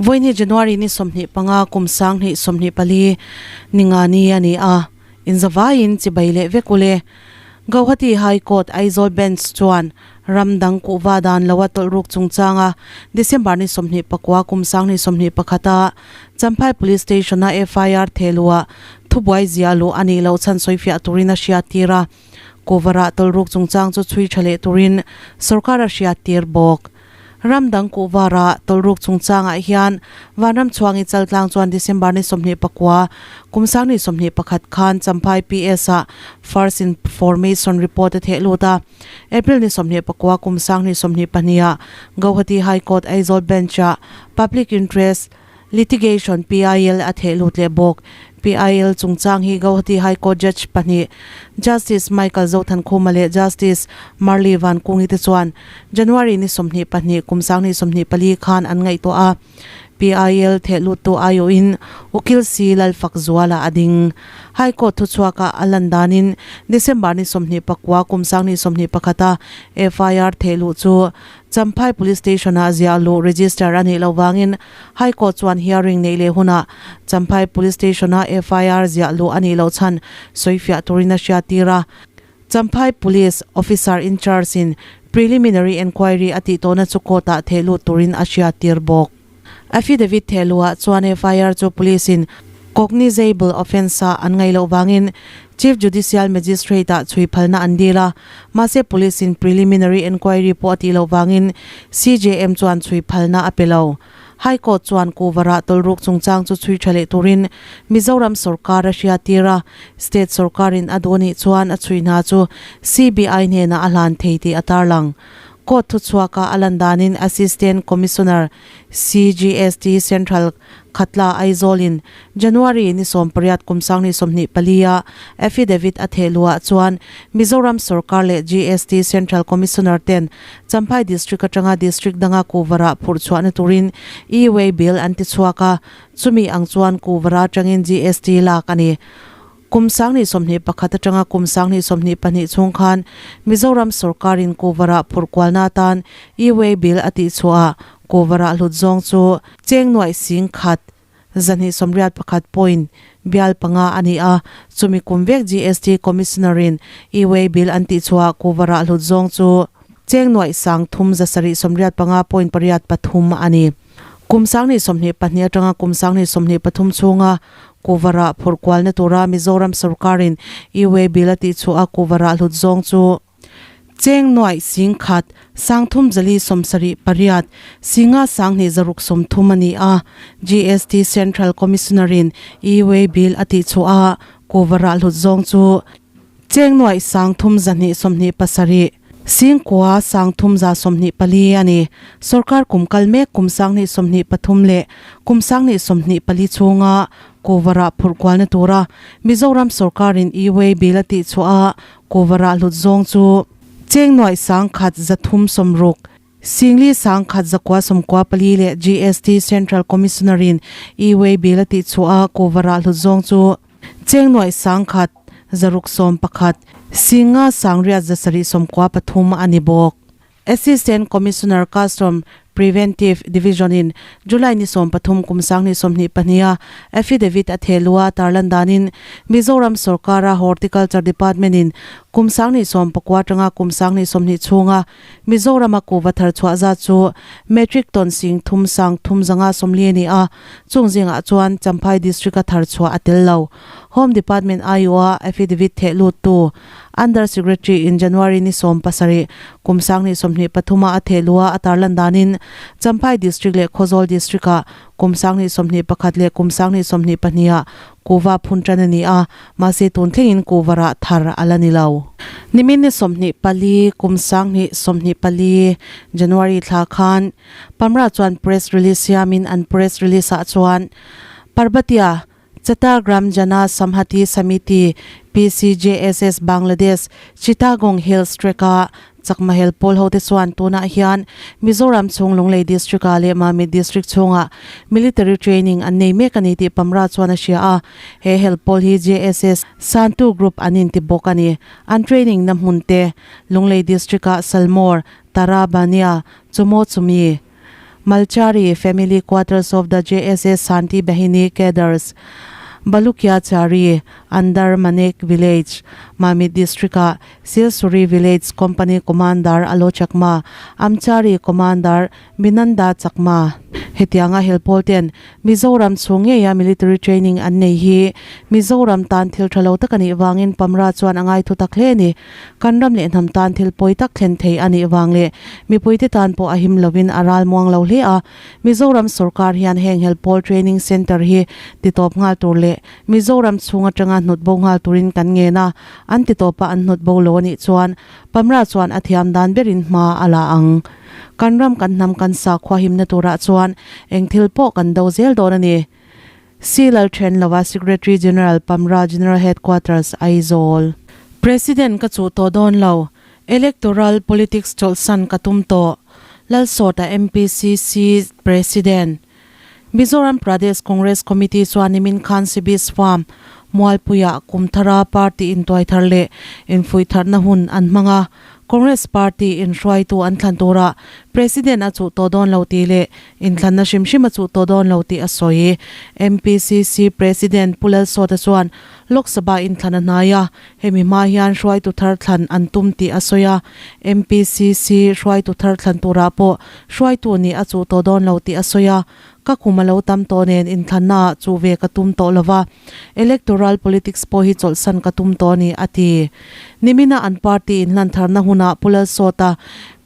Vawiin January ni 25 kum 2024 ninga ni a ni a, inzavaiin chibai leh vek ule. Gauhati High Court Aizawl Bench chuan ram dang kuhva dan loa tawlhruk chungchanga December ni 29 kum 2021 a Champhai Police Station a FIR thehlua thubuai zia luh a nih loh chhan sawifiah turin a hriattir a, Kuhvarah tawlhruk chungchang chu chhui tha leh turin sorkar a hriattir bawk. Ram dang kuhvara tawlhruk chungchangah hian Vanram chhuangi chaltlang chuan December ni 29, kum 2021 khan Champhai PS-ah First Information Report a theh lut a. April ni 29, kum 2022-ah Gauhati High Court Aizawl Bench-ah Public Interest Litigation, PIL, a theh lut leh bawk. PIL chungchang hi Gauhati High Court Judge pahnih, Justice Michael Zothankhuma leh Justice Marli Vankungi te chuan January ni 22 kum 2024 khan an ngaihtuah a. PIL theh luttu aiawhin Ukil C Lalfakzuala a ding. High Court thuchhuakah a lan danin December ni 29 kum 2021 a FIR theh luh chu Champhai Police Station-ah ziah luh register a nih loh vangin High Court chuan hearing neih leh hunah Champhai Police Station-a FIR ziah luh a nih loh chhan sawifiah turin a hriattir a. Champhai Police Officer in Charge-in preliminary enquiry a tih tawhna chu court-ah theh lut turin a hriattir bawk. Affidavit theh luhah chuan FIR chu Police-in cognizable offence-a an ngaih loh vangin Chief Judicial Magistrate-ah chhui phalna an dil a, mahse Police-in preliminary enquiry pawh a tih loh vangin CJM chuan chhui phalna a pe lo. High Court chuan Kuvarah tawlhruk chungchang chu chhui tha leh turin Mizoram sorkar a hriattir a, state sorkarin a duh anih chuan a chhui hna chu CBI hnenah a hlan thei tih a tarlang. Court thuchhuaka a lan danin Assistant Commissioner CGST Central Khatla Aizawlin January ni 18 kum 2024 a affidavit a theh luhah chuan Mizoram sorkar leh GST Central Commissioner ten Champhai District atanga District danga kuhvarah phurh chhuahna turin e-way bill an ti chhuak a, chumi ang chuan kuhvara atangin GST lak a ni. Kum 2021 atanga kum 2022 chhung khan Mizoram sorkarin kuhvarah phurh kualna atan e-way bill a tihchhuah kuhvarah hlut zawng chu cheng nuaih sing khat 281 point bial panga a ni a, chumi kum vek GST Commissioner-in e-way bill an tihchhuah kuhvarah hlut zawng chu cheng nuaih sang thum 785 point pariat pathum a ni. Kum 2022 atanga kum 2023 chhunga kuhvarah phurh kualna tura Mizoram sorkarin e-way bill a tihchhuah a kuhvarah hlut zawng chu cheng nuaih sing khat sang thum zali sawmsarih pariat singa sanghnih zaruk sawmthum a ni a. GST Central Commissioner-in e-way bill a tihchhuah a kuhvarah hlut zawng chu cheng nuaih sang thum 227 singkua sang thum 124 a ni. Sorkar kum kal mek kum 2023 leh kum 2024 chhunga kuhvarah phurh kualna tura Mizoram sorkarin e-way bill a tihchhuah a kuhvarah hlut zawng chu cheng nuaih sang khat 360 singli sang khat 994 leh GST Central Commissioner-in e-way bill a tihchhuah a kuhvarah hlut zawng chu cheng nuaih sang khat 611 singa sangriat 793 a ni bawk. Assistant Commissioner Custom Preventive Division-in July ni 13 kum 2022 a affidavit a theh luh a tarlan danin Mizoram sorkara Horticulture Department-in kum 2019 atanga kum 2020 chhunga Mizorama kuhva thar chhuah zat chu metric ton sing thum sang thum zanga sawmli a ni a, chung zingah chuan Champhai District-a thar chhuah a tel lo. Home Department aiawha affidavit theh luttu Under Secretary in January ni 17 kum 2023 a a theh luh a a tarlan danin Champhai District leh Khawzawl District-ah kum 2021 leh kum 2022 ah kuhva phun tan a ni a, mahse tun thlengin kuhva rah thar a la ni lo. Nimin ni 24 kum 2024 January thla khan Pamra chuan press release siamin an press release ah chuan Parbatia Chattagram Jana Samhati Samiti, PCJSS, Bangladesh, Chittagong Hills Tract-a Chakmahel pawl hote chuan tunah hian Mizoram chhung Lunglei District-ah leh Mamit District chhungah military training an nei mek a ni tih Pamra chuan a hria a. He hel pawl hi JSS Santu Group an inti bawk a ni. An training na hmun te Lunglei District-ah Salmore, Tarabania, Chumo Chumi. Malchari Family Quarters of the JSS Shanti Bahini Cadres, Balukia Chari, Under Manek Village, Mamit District-ah Silsuri Village Company Commander Alo Chakma, Amchari Commander Binanda Chakma. Hetianga helpawl ten Mizoram chhung ngeia military training an nei hi Mizoram tan thil tha lo tak a nih vangin Pamra chuan a ngaithu tak hle a ni. Kan ram leh hnam tan thil pawi tak thlen thei a nih vang leh mipuite tan pawh a him lovin a ral muang lo hle a. Mizoram sorkar hian heng helpawl training centre hi titawp nghal tur leh Mizoram chhung atanga hnawt bo nghal turin kan ngen a, an titawpa an hnawt bo lo a nih chuan Pamra chuan a thiam dan berin hma a la ang. Kan ram kan hnam kan sakhua himna turah chuan eng thil pawh kan do zel dawn a ni. C Lalthenlova Secretary General Pamra General Headquarters Aizawl. President ka chuh tawh dawn lo, Electoral Politics chawlhsan ka tum tawh, Lalsawta MPCC President. Mizoram Pradesh Congress Committee chuan nimin khan Sibis Farm, Mualpuiah Kumthara party intuaithar leh infuihtharna hun an hmang a. Congress party inhruaitu an thlan turah President a chuh tawh dawn lo tih leh inthlanna hrim hrim a chuh tawh dawn lo tih a sawi. MPCC President Pu Lalsawta chuan Lok Sabha inthlan a hnai a, hemi hma hian hruaitu thar thlan an tum tih a sawi a. MPCC hruaitu thar thlan turah pawh hruaitu nih a chuh tawh dawn lo tih a sawi a. Ka kum a lo tam tawh nen inthlanna ah chuh ve ka tum tawh lo va, electoral politics pawh hi chawlhsan ka tum tawh a ni, a ti. Nimina an party inhlan tharna hunah Pu Lalsawta,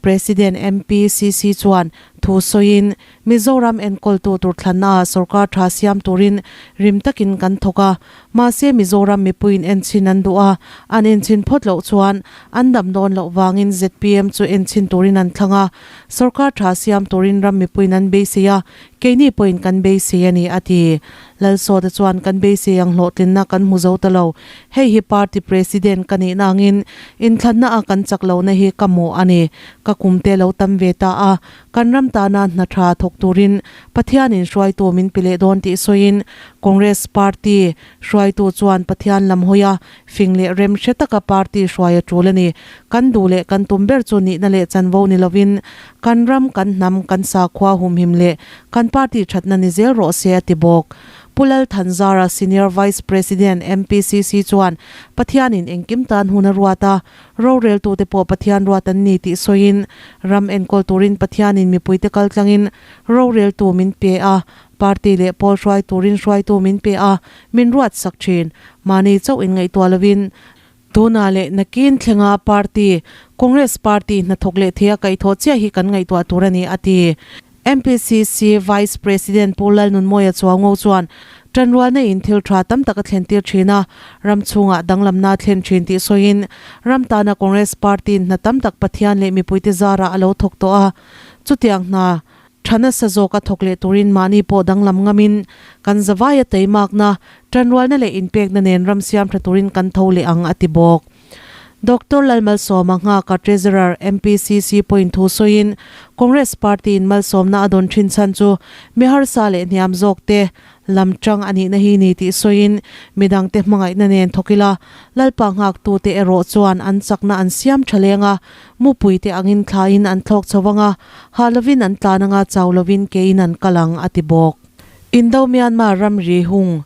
President MPCC chuan thu sawiin, Mizoram enkawltu tur thlanna ah sorkar tha siam turin rim takin kan thawk a, mahse Mizoram mipuiin enchhin an duh a, an enchhin phawt loh chuan an dam dawn loh vangin zpm chu enchhin turin an thlang a, Sorkar tha siam turin ram mipuiin an beisei a, keini pawhin kan beisei a ni, a ti. Lalsawta chuan kan beisei ang hlawhtlinna kan hmu zo ta lo. Hei hi party president ka nihna angin inthlanna a kan chak lohna hi ka mawh a ni. Ka kum te lo tam ve ta a, kan ram tana hna tha thawk turin Pathianin hruaitu min pe leh dawn tih sawiin Congress party hruaitu chuan Pathian lam hawi a, Fing leh rem hre taka party hruai a tul a ni. Kan duh leh kan tum ber chu nihna leh chanvo ni lovin kan ram, kan hnam, kan sakhua humhim leh kan party thatna ni zel rawh se a ti bawk. Pu Lal Thanzara, Senior Vice President, MPCC chuan Pathianin engkim tan hun a ruat a, roreltute pawh Pathian ruat an ni tih sawiin ram enkawl turin Pathianin mipuite kaltlangin roreltu min pe a, Party leh pawl hruai turin hruaitu min pe a, min ruat sak thin. Mahni chauh inngaihtuah lovin tunah leh nakin thlenga party, Congress party hnathawk leh theia kaihthawh chiah hi kan ngaihtuah tur a ni, a ti. MPCC Vice President Pu Lalnunmawia Chuaungo chuan tanrualna in thil tha tam tak a thlentir thin a, ram chhungah danglamna a thlen thin tih sawiin ram tana Congress party-in hna tam tak Pathian leh mipuite zarah a lo thawk tawh a, chutiang hna Tha nasa zawka thawk leh turin mahni pawh danglam ngamin kan zavaia teimakna, tanrualna leh inpekna nen ram siam tha turin kan tho leh ang, a ti bawk. Doctor Lalmalsawma Nghaka Treasurer MPCC pawhin thu sawiin Congress party-in malsawmna a dawn thin chhan chu mi harsa leh hniam zawkte Lam chang a nihna hi ni tih sawiin midangte hmangaihna nen thawk ila, Lalpa nghaktute erawh chuan an chakna an siam tha leng a, mupuite angin thlain an thlawk chho vang a, hah lovin an tlan anga chau lovin kein an kal ang, a ti bawk. Indo-Myanmar ramri hung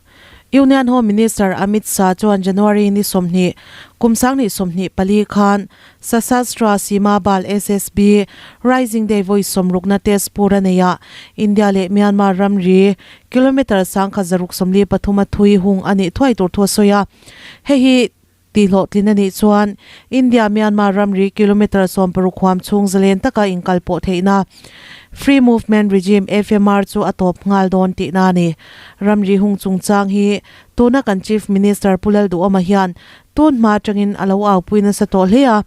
Union Home Minister Amit Shah chuan January ni 20, kum 2024 khan Sashastra Seema Bal, SSB, Rising Day vawi sawmrukna Tezpur a nei a, India leh Myanmar ramri kilometre 1643 a thui hung a nih thuai tur thu a sawi a. Hei hi tihhlawhtlin a nih chuan India-Myanmar ramri kilometre 60 huam chhung zalen taka inkal pawh theihna Free Movement Regime, FMR, chu a tawp nghal dawn tihna a ni. Ramri hung chungchang hi tuna kan Chief Minister Pu Lalduhawma hian Tun hma atangin a lo aupui nasa tawh hle a,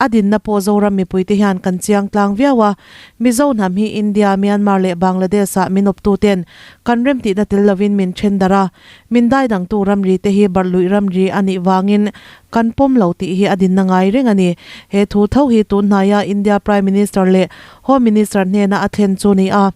a dinna pawh Zoram mipuite hian kan chiang tlang viau a. Mizo hnam hi India, Myanmar leh Bangladesh ah min awptuten kan remtihna tel lovin min then darh a, min daidangtu ramri te hi barhluih ramri a nih vangin kan pawm lo tih hi a dinna ngai reng a ni. He thu tho hi tun hnaia India Prime Minister leh Home Minister hnena a thlen chu ni a.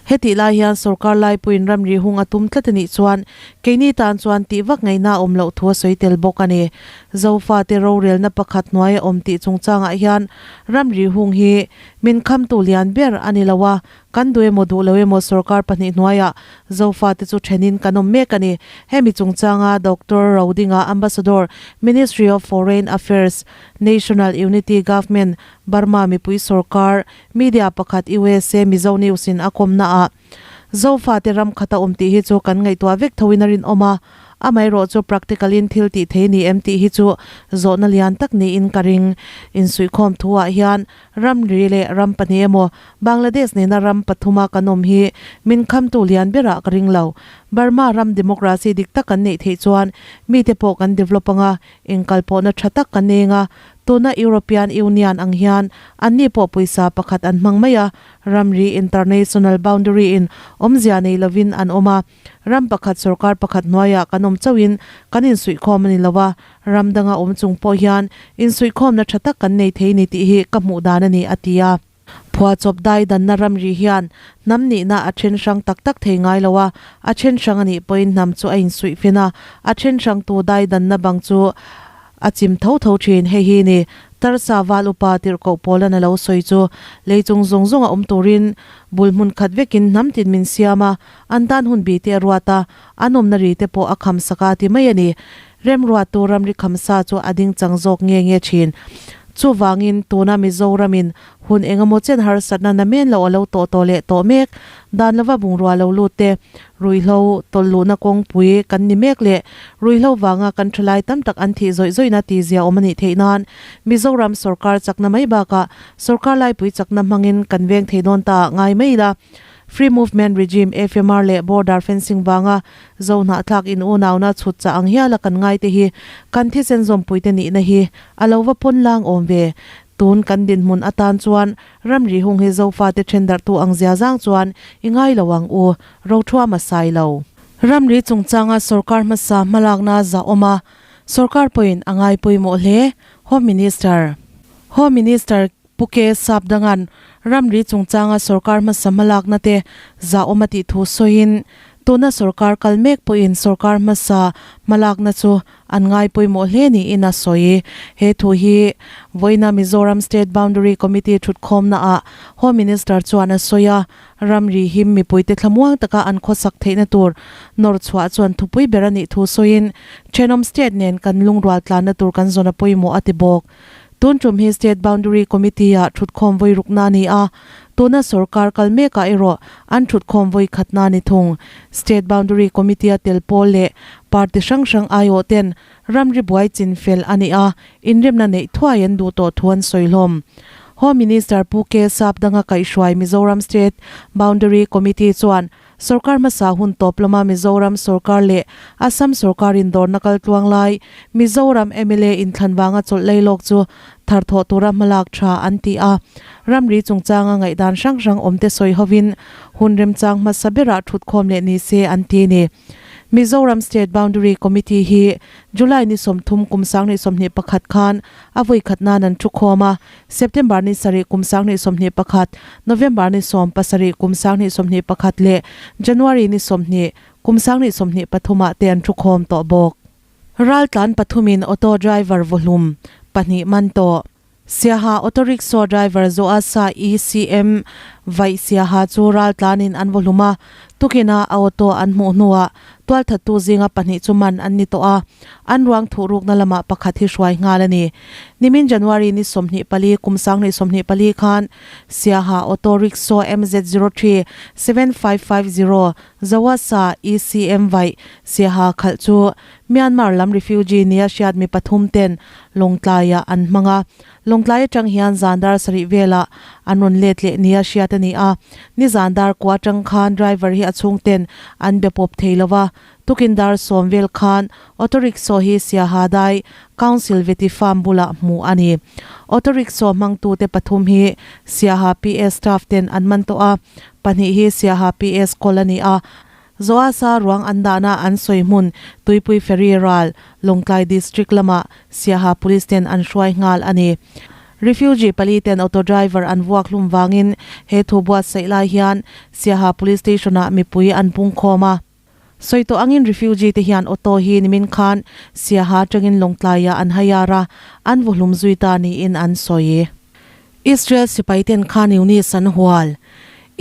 Hetih lai hian sorkar laipuiin ramri hung a tum tlat a nih chuan keini tan chuan tih vak ngaihna a awm loh thu a sawi tel bawk a ni. Zofate rorelna pakhat hnuaia awm tih chungchangah hian ramri hung hi min khamtu lian ber a ni lo a, Kan duh emaw duh lo emaw sorkar pahnih hnuaiah Zofate chu thenin kan awm mek a ni. Hemi chungchanga Doctor Rodinga Ambassador, Ministry of Foreign Affairs, National Unity Government, Burma mipui sorkar, media pakhat usa Mizo News in a kawmna ah Zofate ram khata awm tih hi chu kan ngaihtuah vek thoin a rinawm a, amaherawh chu practical in thil tih thei ni em tih hi chu zawhna lian tak niin ka ring. Insuihkhawm thu ah hian Ramri leh ram pahnih emaw Bangladesh nena ram pathuma kan awm hi min khamtu lian berah ka ring lo. Burma ram democracy dik tak kan neih theih chuan mite pawh kan develop anga inkalpawhna tha tak kan eng a, tuna European Union ang hian anni pawh pawisa pakhat an hmang mai a, ramri international boundary in awmzia nei lovin an awm a, ram pakhat sorkar pakhat hnuaiah kan awm chauhin kan insuihkhawm a ni lo a, Ram danga awm chung pawh hian insuihkhawmna tha tak kan nei thei ni tih hi ka hmuh dan a ni, a ti a. Phuahchawp dai danna ramri hian hnam nihna a then hrang tak tak thei ngai lo a, a then hrang a nih pawhin hnam chu a insuihfin a, a then hrangtu dai danna bang chu a chim tho tho thin. Hei hi ni Tarsa val upa tirhkoh Paula'n a lo sawi chu, lei chung zawng zawnga awm turin bul hmun khat vekin hnam tin min siam a, an tan hun bi te a ruat a, an awmna ri te pawh a kham sak a ti mai a ni. Remruattu ramri khamsa chu a ding chang zawk nge nge thin. Chuvangin tuna Mizoramin hun engemaw chen harsatna namen loh a lo tawh tawh leh tawh mek, dan lova bungrua lo lut te, ruihhlo tawlhluhna kawngpui kan ni mek leh ruihhlo vanga kan thalai tam tak an thih zawih zawihna tih zia awm a nih theih nan Mizoram sorkar chakna mai bakah sorkar laipui chakna hmangin kan veng thei dawn ta ngai mai ila. Free Movement Regime, FMR, leh Border Fencing vanga Zohnahthlak in unauna chhut chah ang hiala kan ngaite hi kan thisen zawmpuite nihna hi a lo va pawn lang awm ve. Tun kan dinhmun atan chuan ramri hung hi Zofate thendarhtu ang zia zang chuan i ngai lo ang u, Rothuama Sailo. Ramri chungchanga sorkar hmasa hmalakna zah awm a, sorkar pawhin a ngai pawimawh hle, Home Minister. Home Minister. Pu Ke Sapdanga'n ramri chungchanga sorkar hmasa hmalakna te zahawm a tih thu sawiin, tuna sorkar kal mek pawhin sorkar hmasa hmalakna chu an ngai pawimawh hle niin a sawi. He thu hi vawiina Mizoram State Boundary Committee thutkhawmnaah Home Minister chuan a sawi a, ramri him mipuite thlamuang taka an khawsak theihna tur nawr chhuah chuan thupui ber a nih thu sawiin, thenawm state nen kan lungrual tlanna tur kan zawn a pawimawh a ti bawk. Tun tum hi State Boundary Committee-ah thutkhawm vawi rukna a ni a, tuna sorkar kal mekah erawh an thutkhawm vawi khatna a ni thung. State Boundary Committee-a tel pawl leh party hrang hrang aiawh ten ramri buai chin fel a ni a, inremna neih thuai an duh tawh thu an sawi hlawm. Home Minister Pu K Sapdanga kaihhruai Mizoram State Boundary Committee chuan Sorkar hmasa hun tawp lama Mizoram sorkar leh Assam sorkar indawrna kal tluang lai Mizoram mla inthlan vanga chawlh lei lawk chu thar thawh tura hmalak tha an ti a. Ramri chungchanga ngaihdan hrang hrang awmte sawi hovin hun remchang hmasa berah thutkhawm leh ni se an ti ni. Mizoram State Boundary Committee hi July ni 30 kum 2021 khan a vawi khat nan an thukhawm a, September ni sarih kum 2021, November ni 17 kum 2021 leh January ni 20 kum 2023 ah te an thukhawm tawh bawk. Raltlan pathumin auto driver vawhlum pahnih man tawh. Siaha auto rickshaw driver Zoasa ECM vaih Siaha chu raltlanin an vawhlum a, tukina a auto an hmuh hnuah tualthattu zinga pahnih chu man an ni tawh a. An ruang thuhrukna lamah pakhat hi hruai nghal a ni. Nimin January ni 24 kum 2024 khan Siaha Auto Rickshaw MZ 03 7550 Zawasa ECM vaih Siaha khalh chu Myanmar lam refugee nia hriat mi pathum ten Lawngtlaiah an hmang a. Lawngtlai atang hian zan dar sarih velah an rawn let leh nia hriat a ni a. Ni zan dar kua atang khan driver hi a chhungten an be pawp thei lo va. Tukin dar sawm vel khan auto rickshaw hi Siaha Dai Council Veti Farm bulah hmuh a ni. Auto rickshaw hmangtute pathum hi Siaha PS staff ten an man tawh a, pahnih hi Siaha PS kawl a ni a. Zoasa ruang an dahna an sawi hmun Tuipui Ferry ral Lawngtlai District lamah Siaha Police ten an hruai nghal a ni. Refugee pali ten auto driver an vuak hlum vangin he thu buatsaih lai hian Siaha Police Station-ah mipui an pungkhawm a. Sawi tawh angin refugee te hian auto hi nimin khan Siaha atangin Lawngtlaiah an haiar a, an vawhlum zui ta niin an sawi. Israel sipai ten khan Yunis an hual.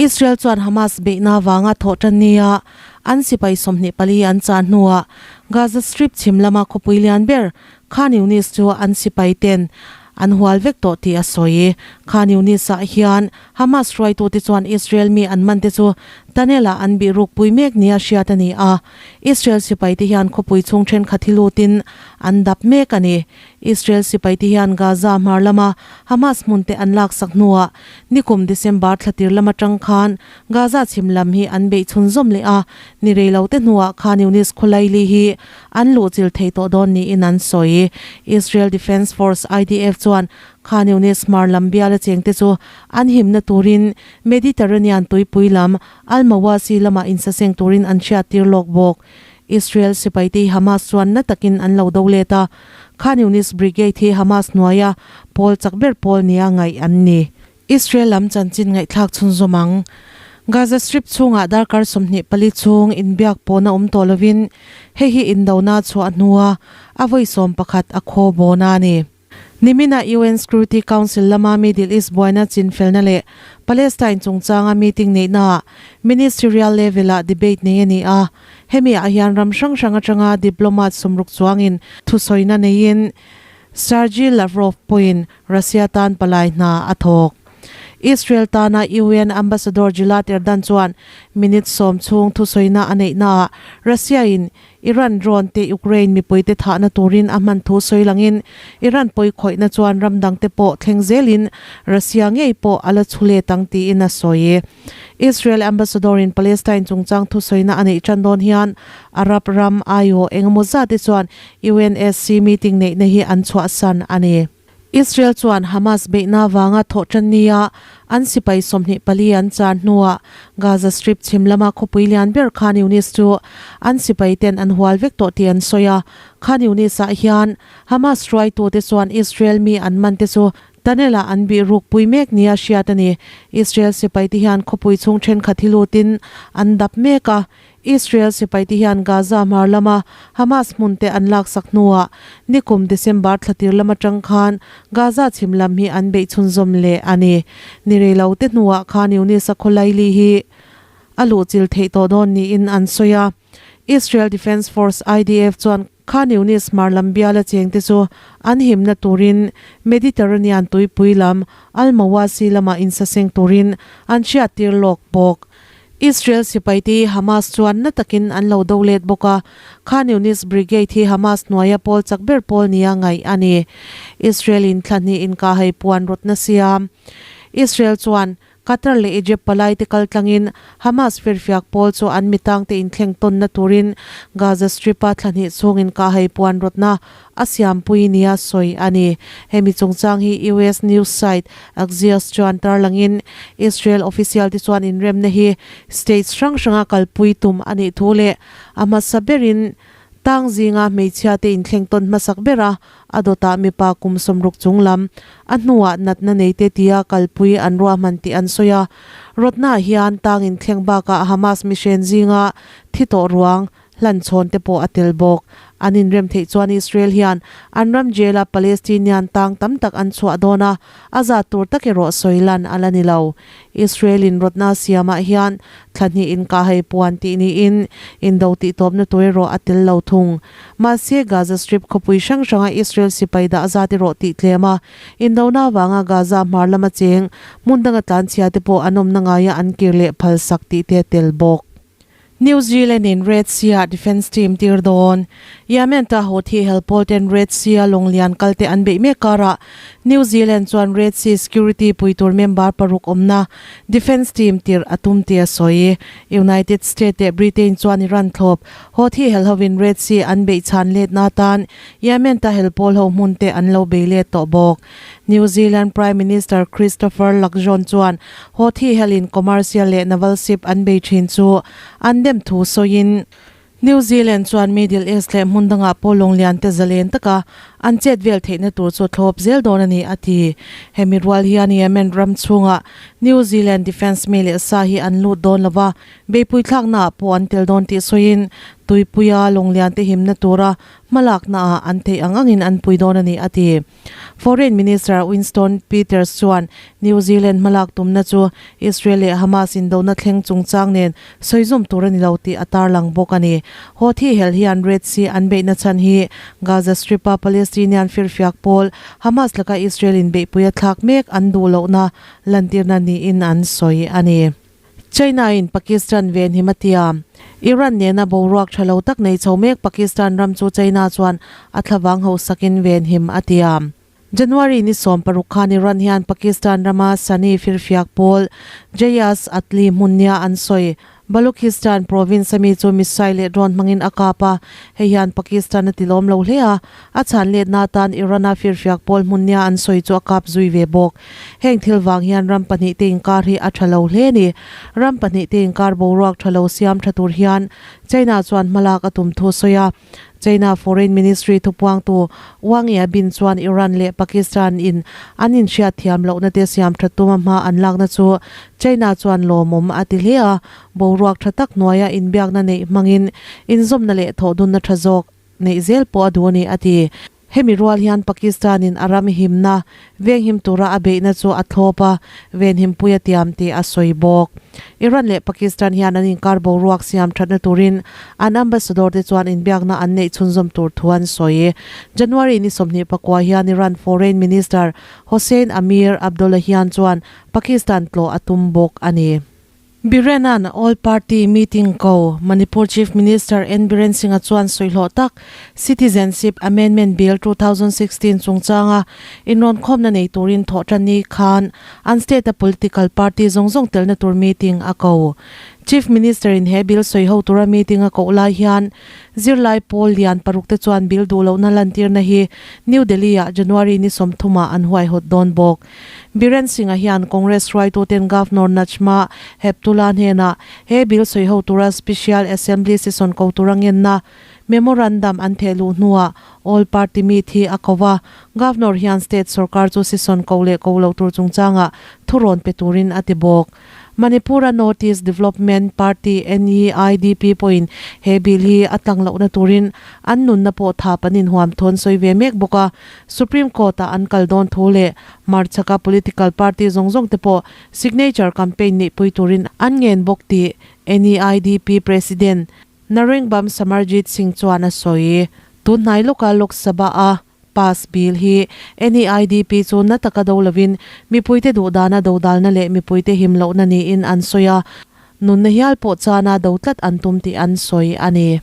Israel chuan Hamas beihna vanga thawh tan nia an sipai 24 an chah hnuah Gaza Strip chhim lama khawpui lian ber Khan Younis chu an sipai ten an hual vek tawh tih a sawi. Khan Younis-ah hian Hamas hruaitute chuan Israel mi an man te chu tunnel-ah an bih rukpui mek nia hriat a ni a. Israel sipaite hian khawpui chhung thenkhat hi lutin an dap mek a ni. Israel sipaite hian Gaza hmar lama Hamas hmunte an laksak hnuah nikum December thla tir lam atang khan Gaza chhim lam hi an beih chhunzawm leh a, ni rei lo te hnuah Khan Younis khawlaili hi an luhchilh thei tawh dawn niin an sawi. Israel Defense Force, IDF, chuan Khan Younis hmar lam biala chengte chu an himna turin Mediterranean tuipui lam Al-Mawasi lamah insaseng turin an hriattir lawk bawk. Israel sipaite hi Hamas chuan na takin an lo do let a, Khan Younis Brigade hi Hamas hnuaia pawl chak ber pawl nia ngaih an ni. Israel lam chanchin ngaihthlak chhunzawm ang. Gaza Strip chhungah darkar 24 chhung inbiak pawhna awm tawh lovin hei hi indona chhuah hnua a vawi 11 a khaw bawna a ni. Nimina UN Security Council lama Middle East buaina chinfelna leh Palestine chungchanga meeting neihnaah ministerial level-ah debate nei a ni a. Hemi ah hian ram hrang hrang atanga diplomat 60 chuangin thusawina neiin Sergei Lavrov pawhin Russia tan palai hna a thawk. Israel tana UN Ambassador Gilad Erdan chuan minute 10 chhung thusawina a neihnaah Russia-in Iran drone te Ukraine mipuite thahna turin a hman thu sawi langin Iran pawi khawihna chuan ram dangte pawh thleng zelin Russia ngei pawh a la chhu let ang tiin a sawi. Israel Ambassador in Palestine chungchang thusawina a neih tan dawn hian Arab ram aiawh engemaw zat te chuan UNSC meeting neihna hi an chhuahsan a ni. Israel chuan Hamas beihna avanga thawh tan nia an sipai 24 an char hnuah Gaza Strip chhim lama khawpui lian ber Khan Younis chu an sipai ten an hual vek tawh tih an sawi a. Khan Younis-ah hian Hamas hruaitute chuan Israel mi an man te chu tunnel-ah an bih rukpui mek nia hriat a ni. Israel sipaite hian khawpui chhung thenkhat hi lutin an dap mek a. Israel sipaite hian Gaza hmar lama Hamas hmunte an laksak hnuah nikum December thla tir lam atang khan Gaza chhim lam hi an beih chhunzawm leh a ni. Ni rei lo te hnuah khan Younis-a khawlaili hi a luhchilh theih tawh dawn niin an sawi a. Israel Defense Force, IDF, chuan Khan Younis hmar lam biala chengte chu an himna turin Mediterranean tuipui lam Al-Mawasi lamah insaseng turin an hriattir lawk bawk. Israel sipaite hi Hamas chuan na takin an lo do let bawk a, Khan Younis Brigade hi Hamas hnuaia pawl chak ber pawl nia ngaih a ni. Israel in thla hnih inkahhai puan rawtna siam. Israel chuan Qatar leh Egypt palaite kal tlangin Hamas firfiak pawl chu an mitangte inthleng tawnna turin Gaza Strip-a thla hnih chhung inkahhai puan rawtna a siampui nia sawi a ni. Hemi chungchang hi US news site Axios chuan tarlangin Israel official te chuan inremna hi states hrang hranga kalpui tum a nih thu leh a hmasa berin tang zinga hmeichhia te inthleng tawn hmasak bera a dawtah mipa kum 60 chung lam a hnuah natna nei te tia kalpui an ruahman tih an sawi a. Rawtnaah hian tang inthleng bakah Hamas mission zinga thi tawh ruang hlanchhawn te pawh a tel bawk. An inrem theih chuan Israel hian an ram jail-a Palestinian tang tam tak an chhuah dawn a, a zat tur tak erawh sawi lan a la ni lo. Israel-in rawtna siamah hian thla hnih inkahhai puan tih niin indo tihtawpna tur erawh a tel lo thung. Mahse, Gaza Strip khawpui hrang hranga Israel sipai dah zat erawh tih tlem a, indona avanga Gaza hmar lama cheng hmun danga tlanchhia te pawh an awmna ngaia an kir leh phalsak tih te a tel bawk. New Zealand in Red Sea ah defence team tir dawn. Yemen ta Houthi helpawl ten Red Sea a lawnglian kal te an beih mek karah New Zealand chuan Red Sea security pui tur member paruk awmna defence team tir a tum tih a sawi. United State leh Britain chuan Iran thlawp Houthi hel hovin Red Sea an beih chhan letna atan Yemen ta helpawl ho hmun te an lo bei let tawh bawk. New Zealand Prime Minister Christopher Luxon chuan Houthi helin commercial leh naval ship an bei thin chu an dem thu sawiin, New Zealand chuan Middle East leh hmun dangah pawh lawnglian te zalen taka an chet vel theihna tur chu thlawp zel dawn a ni, a ti. Hemi rual hian Yemen ram chhungah New Zealand defence mi leh sa hi an lut dawn lova, beihpui thlaknaah pawh an tel dawn tih sawiin. Tuipuia lawnglian te himna tura hmalaknaah an theih ang angin an pui dawn a ni, a ti. Foreign Minister Winston Peters chuan New Zealand hmalak tumna chu Israel leh Hamas indona thleng chungchang nen sawizawm tur a ni lo tih a tarlang bawk a ni. Houthi hel hian Red Sea an beihna chhan hi Gaza Strip-a Palestinian firfiak pawl Hamas laka Israel in beihpui a thlak mek an duh lohna lantirna niin an sawi a ni. China-in Pakistan venhim a tiam. Iran nena boruak tha lo tak nei chho mek Pakistan ram chu China chuan a thlavang hausakin venhim a tiam. January ni 16 khan Iran hian Pakistan rama Sunni firfiak pawl Jayas Atli hmun nia an sawi. Balochistan province ami chu missile leh drone hmangin a kap a, hei hian Pakistan a tilawm lo hle a, a chhan letna atan Iran-a firfiak pawl hmun nia an sawi chu a kap zui ve bawk. Heng thil vang hian ram pahnihte inkar hi a tha lo hle a ni. Ram pahnihte inkar boruak tha lo siam tha tur hian China chuan hmalak a tum thu a sawi a. China Foreign Ministry thupuangtu Wang Yabin chuan Iran leh Pakistan in an inhriat thiam lohna te siam tha tuma hma an lakna chu China chuan lawmawm a ti hle a, boruak tha tak hnuaia inbiakna neih hmangin inzawmna leh thawhdunna tha zawk neih zel pawh a duh a ni, a ti. Hemi rual hian Pakistan in a ram himna venghim tura a beihna chu a thlawp a, venhim pui a tiam tih a sawi bawk. Iran leh Pakistan hian an inkar boruak siam thatna turin an ambassador te chuan inbiakna an neih chhunzawm tur thu an sawi. January ni 24 hian Iran Foreign Minister Hossein Amir Abdollahian chuan Pakistan tlawh a tum bawk a ni. Biren-a'n All Party Meeting ko Manipur Chief Minister N Biren Singh-a chuan sawihlawh tak Citizenship Amendment Bill 2016 chungchanga inrawnkhawmna nei turin thawhtanni khan an state-a political party zawng zawng telna tur meeting a ko. Chief Minister-in he bill sawiho tura meeting a koh lai hian zirlai pawl lian parukte chuan bill duh lohna lantirna hi New Delhi-ah January ni 30-ah an huaihawt dawn bawk. Biren Singh-a hian Congress hruaituten Governor Najma Heptulla hnenah he bill sawiho tura Special Assembly session ko tura ngenna memorandum an theh luh hnuah All Party meet hi a ko a, Governor hian state sorkar chu session ko leh ko loh tur chungchangah thurawn pe turin a ti bawk. Manipur-a North East Development Party, NEIDP, pawhin he bill hi a tlang lohna turin an nunna pawh thap an inhuam thawn sawi ve mek bawk a. Supreme Court-ah an kal dawn thu leh Marchhaka political party zawng zawng te pawh signature campaign neihpui turin an ngen bawk tih NEIDP President Narengbam Samarjit Singh chuan a sawi. Tunhnai lawka Lok Sabha-a pass bill hi NEIDP chu na taka do lovin mipuite duhdana dodalna leh mipuite him lohna niin an sawi a, nunna hial pawh chana do tlat an tum tih an sawi a ni.